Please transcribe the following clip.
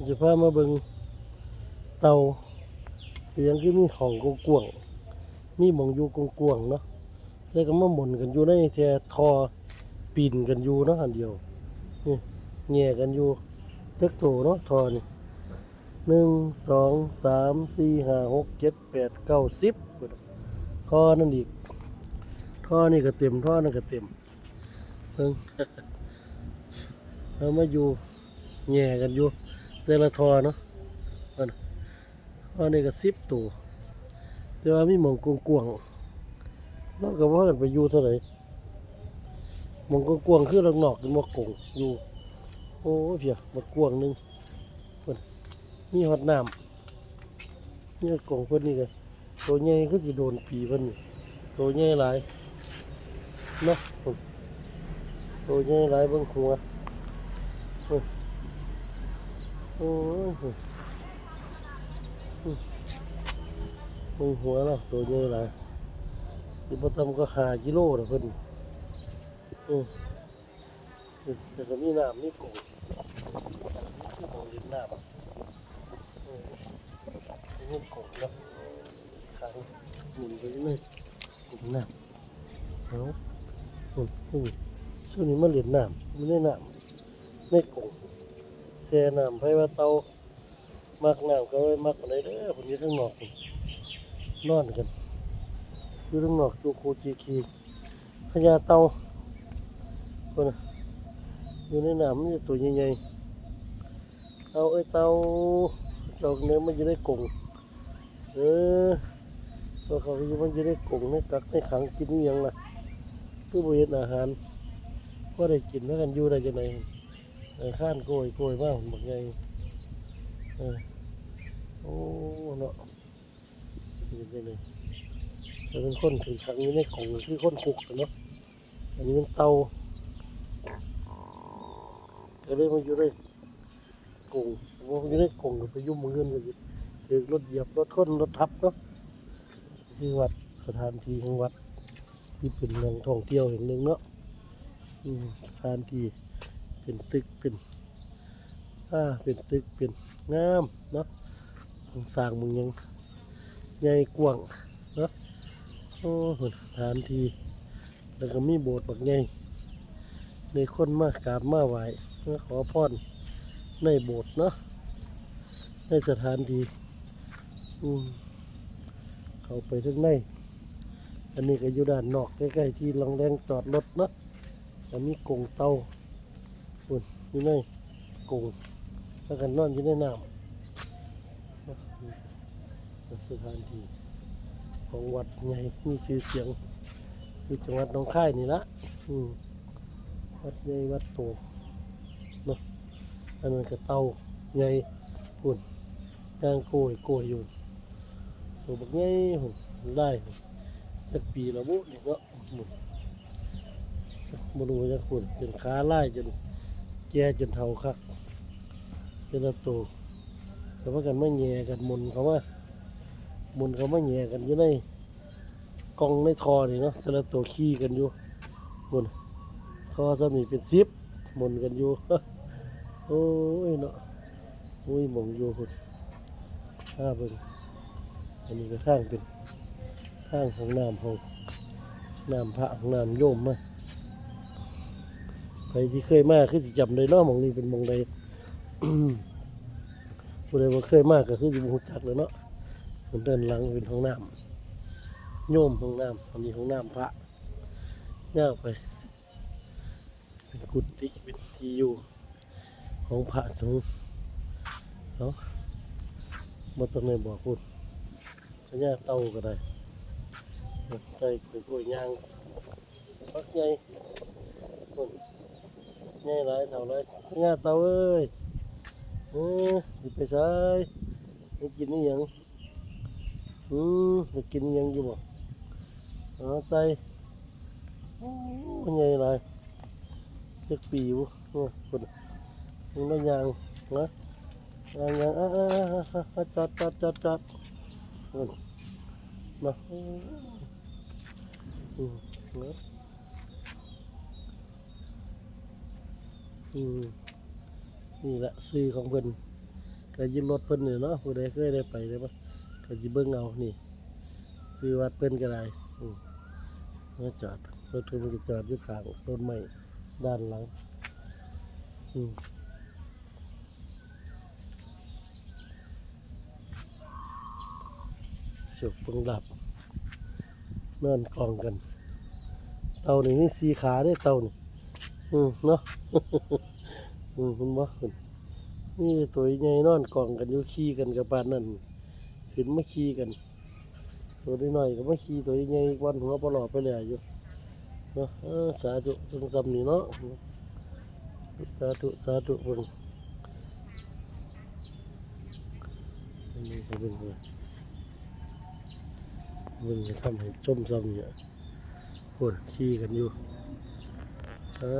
ຈະພາມາເບິ່ງເຕົ່າ ເປັນຫຍັງຄືມີຫ້ອງກວ້າງໆ ມີໝ່ອງຢູ່ກວ້າງໆເນາະ ແຕ່ກໍມາໝົນກັນຢູ່ໃນແທ້ທໍ່ ປິ່ນກັນຢູ່ເນາະ ອັນດຽວນີ້ ແຍ່ກັນຢູ່ ຈັກໂຕເນາະ ທໍ່ນີ້ ໜຶ່ງ ສອງ ສາມ ສີ່ ຫ້າ ຫົກ ເຈັດ ແປດ ເກົ້າ ສິບ ທໍ່ນັ້ນອີກ ທໍ່ນີ້ກໍເຕັມ ທໍ່ນັ້ນກໍເຕັມ ເບິ່ງ ເອົາມາຢູ່ ແຍ່ກັນຢູ່ ແຕ່ລະທໍ່ເນາະ ອັນ ອັນນີ້ກໍສິບໂຕ ແຕ່ວ່າມີໝ່ອງກວ້າງໆ ເຮົາກໍບໍ່ພາກັນໄປຢູ່ເທົ່າໃດ ໝ່ອງກວ້າງໆ ຄືລອກນອກ ເຫັນບໍ່ ກົງຢູ່ ໂອ້ຍ ເພຍ ບັກກວ້າງໜຶ່ງ ເພິ່ນ ມີຮອດນ້ຳ ມີຮອດກົງເພິ່ນນີ້ກໍ ໂຕໃຫຍ່ຄືຊິໂດນປີເພິ່ນນີ້ ໂຕໃຫຍ່ຫຼາຍເນາະ ໂຕໃຫຍ່ຫຼາຍ ເບິ່ງຫົວ ໂອ້ຍ ໂອ້ຍ ເບິ່ງຫົວລາວ ໂຕໃຫຍ່ຫຼາຍ ຊິບໍ່ຕ່ຳກວ່າຫ້າກິໂລດອກເພິ່ນ ອືມ ແຕ່ກໍມີນ້ຳ ມີກົງ ຄືໝ່ອງຫຼິ້ນນ້ຳ ເອີ ມີກົງເນາະ ຂັງໝູນໄປຢູ່ໃນກົງນ້ຳ ເອົາ ອືມ ຊຸມນີ້ມາຫຼິ້ນນ້ຳຢູ່ໃນນ້ຳ ໃນກົງ ແຊ່ນ້ຳ ໃຜວ່າເຕົ່າ ມັກນ້ຳກໍບໍ່ໄດ້ມັກປານໃດເດີ ເພິ່ນຢູ່ທາງນອກພຸ້ນ ນອນກັນຢູ່ທາງນອກ ໂຈໂຄເຈເຄ ພະຍາເຕົ່າ ພຸ້ນນະ ຢູ່ໃນນ້ຳມັນຈະຕົວໃຫຍ່ໆ ເຕົ່າເອີຍເຕົ່າ ເຈົ້າແນວມາຢູ່ໃນກົງ ເອີ ພວກເຂົາຢູ່ ມັນຢູ່ໃນກົງ ໃນກັກ ໃນຂັງ ກິນອີ່ຫຍັງລະ ຄືບໍ່ເຫັນອາຫານ ບໍ່ໄດ້ກິນ ພາກັນຢູ່ໄດ້ຈັ່ງໃດ ເອີ ຄານໂກຍໆມາ ບັກໃຫຍ່ ເອີ ໂອ້ ເນາະ ເປັນຈັ່ງໃດ ຖ້າເປັນຄົນຖືກຂັງຢູ່ໃນກົງ ກໍຄືຄົນຄຸກແຫຼະເນາະ ອັນນີ້ມັນເຕົ່າ ກໍເລີຍມາຢູ່ໃນ ກົງ ບໍ່ຢູ່ໃນກົງ ກໍໄປຢູ່ໝ່ອງອື່ນ ກໍຊິຖືກລົດຢຽບ ລົດຊົນ ລົດທັບເນາະ ຄືວັດ ສະຖານທີ່ຂອງວັດ ທີ່ເປັນແຫຼ່ງທ່ອງທ່ຽວແຫ່ງໜຶ່ງເນາະ ອືມ ສະຖານທີ່ເປັນຕຶກ ເປັນ ອ່າ ເປັນຕຶກ ເປັນງາມເນາະ ໂຄງສ້າງເມືອງຫຍັງໃຫຍ່ກວ້າງເນາະ ໂອ້ ສະຖານທີ່ ແລ້ວກໍມີໂບດບັກໃຫຍ່ ມີຄົນມາກາບມາໄຫວ້ ມາຂໍພອນໃນໂບດເນາະ ໃນສະຖານທີ່ ອືມ ເຂົ້າໄປທາງໃນ ອັນນີ້ກໍຢູ່ດ້ານນອກ ໃກ້ໆທີ່ລອງແລງຈອດລົດເນາະ ກໍມີກົງເຕົ່າ ພຸ້ນ ຢູ່ໃນກົງ ພາກັນນອນຢູ່ໃນນ້ຳ ສະຖານທີ່ຂອງວັດໃຫຍ່ມີຊື່ສຽງ ຢູ່ຈັງຫວັດໜອງຄາຍນີ້ລະ ອືມ ວັດໃຫຍ່ວັດໂຕເນາະ ອັນນັ້ນກໍເຕົ່າໃຫຍ່ພຸ້ນ ຍ່າງໂກຍໆຢູ່ ໂຕບັກໃຫຍ່ພຸ້ນ ລາຍ ຈັກປີລະບຸນີ້ເນາະ ໝຸ່ນ ບໍ່ຮູ້ຈັກພຸ້ນ ຈົນຂາລາຍ ຈົນແກ່ ຈົນເຖົ້າຄັກ ແຕ່ລະໂຕ ກໍພາກັນມາແຫຍ່ກັນ ໝູນເຂົ້າມາ ໝູນເຂົ້າມາແຫຍ່ກັນຢູ່ໃນກ່ອງໃນທໍ່ນີ້ເນາະ ແຕ່ລະໂຕຂີ່ກັນຢູ່ພຸ້ນ ທໍ່ສ່ຳນີ້ເປັນສິບ ໝູນກັນຢູ່ ໂອ້ຍເນາະ ໂອ້ຍ ໝ່ອງຢູ່ພຸ້ນ ພາເບິ່ງ ອັນນີ້ກໍທາງເປັນ ທາງຫ້ອງນ້ຳ ຫ້ອງນ້ຳພະ ຫ້ອງນ້ຳໂຍມມາ ໃຜທີ່ເຄີຍມາຄືຊິຈຳໄດ້ເນາະ ໝ່ອງນີ້ເປັນໝ່ອງໃດ ຜູ້ໃດບໍ່ເຄີຍມາກໍຄືຊິບໍ່ຮູ້ຈັກແລ້ວເນາະ ດ້ານຫຼັງເປັນຫ້ອງນ້ຳໂຍມ ຫ້ອງນ້ຳ ອັນນີ້ຫ້ອງນ້ຳພະ ຍາວໄປ ເປັນກຸຕິ ເປັນທີ່ຢູ່ຂອງພະສົງ ເນາະ ບໍ່ຕ້ອງໄດ້ບອກພຸ້ນ ພະຍາເຕົ່າກໍໄດ້ ໃສ່ກ້ວຍໆຍ່າງ ບັກໃຫຍ່ພຸ້ນ ໃຫຍ່ຫຼາຍ ເຖົ້າຫຼາຍ ພະຍາເຕົ່າເອີຍ ເອີ ຊິໄປໃສ ໄປກິນອີ່ຫຍັງ? ອືມ ໄປກິນອີ່ຫຍັງຢູ່ບໍ່? ອໍ ໄກ່ ໂອ້ ໃຫຍ່ຫຼາຍ ຈັກປີບໍ່? ໂອ້ ພຸ້ນ ເບິ່ງລະຍ່າງນະ ຍ່າງໆ ອາ ອາ ອາ ຈອດ ຈອດ ຈອດ ຈອດ ພຸ້ນນະ ໂອ້ ອືມ ນະ ອືມ ນີ້ລະຊື່ຂອງເພິ່ນ ກະຢູ່ລົດເພິ່ນນີ້ເນາະ ຜູ້ໃດເຄີຍໄດ້ໄປໄດ້ມາ ກະຊິເບິ່ງເອົານີ້ ຊື່ວັດເພິ່ນກະໄດ້ ອືມ ມາຈອດ ລົດເພິ່ນກະຈອດຢູ່ຂ້າງຕົ້ນໄມ້ດ້ານຫຼັງ ອືມ. ໂຊກເບິ່ງລາບ ນອນກອງກັນ ເຕົ່ານີ້ມີສີ່ຂາເດ້ເຕົ່ານີ້ ອືມ ເນາະ ອືມ ເຫັນບໍ່ ພຸ້ນ ມີແຕ່ໂຕໃຫຍ່ນອນກອງກັນຢູ່ ຂີ່ກັນກະປານນັ້ນ ຂຶ້ນມາຂີ່ກັນ ໂຕນ້ອຍໆກະມາຂີ່ ໂຕໃຫຍ່ໆ ກ່ອນຫົວປະຫຼອບໄປແລ້ວຢູ່ ເນາະ ເອີ ສາທຸ ເຊິ່ງຊ່ຳນີ້ເນາະ ສາທຸ ສາທຸ ເບິ່ງ ເບິ່ງ ເບິ່ງ ເບິ່ງ ທຳໃຫ້ຊົມຊ່ຳນີ້ ພຸ້ນ ຂີ່ກັນຢູ່ ເອີ.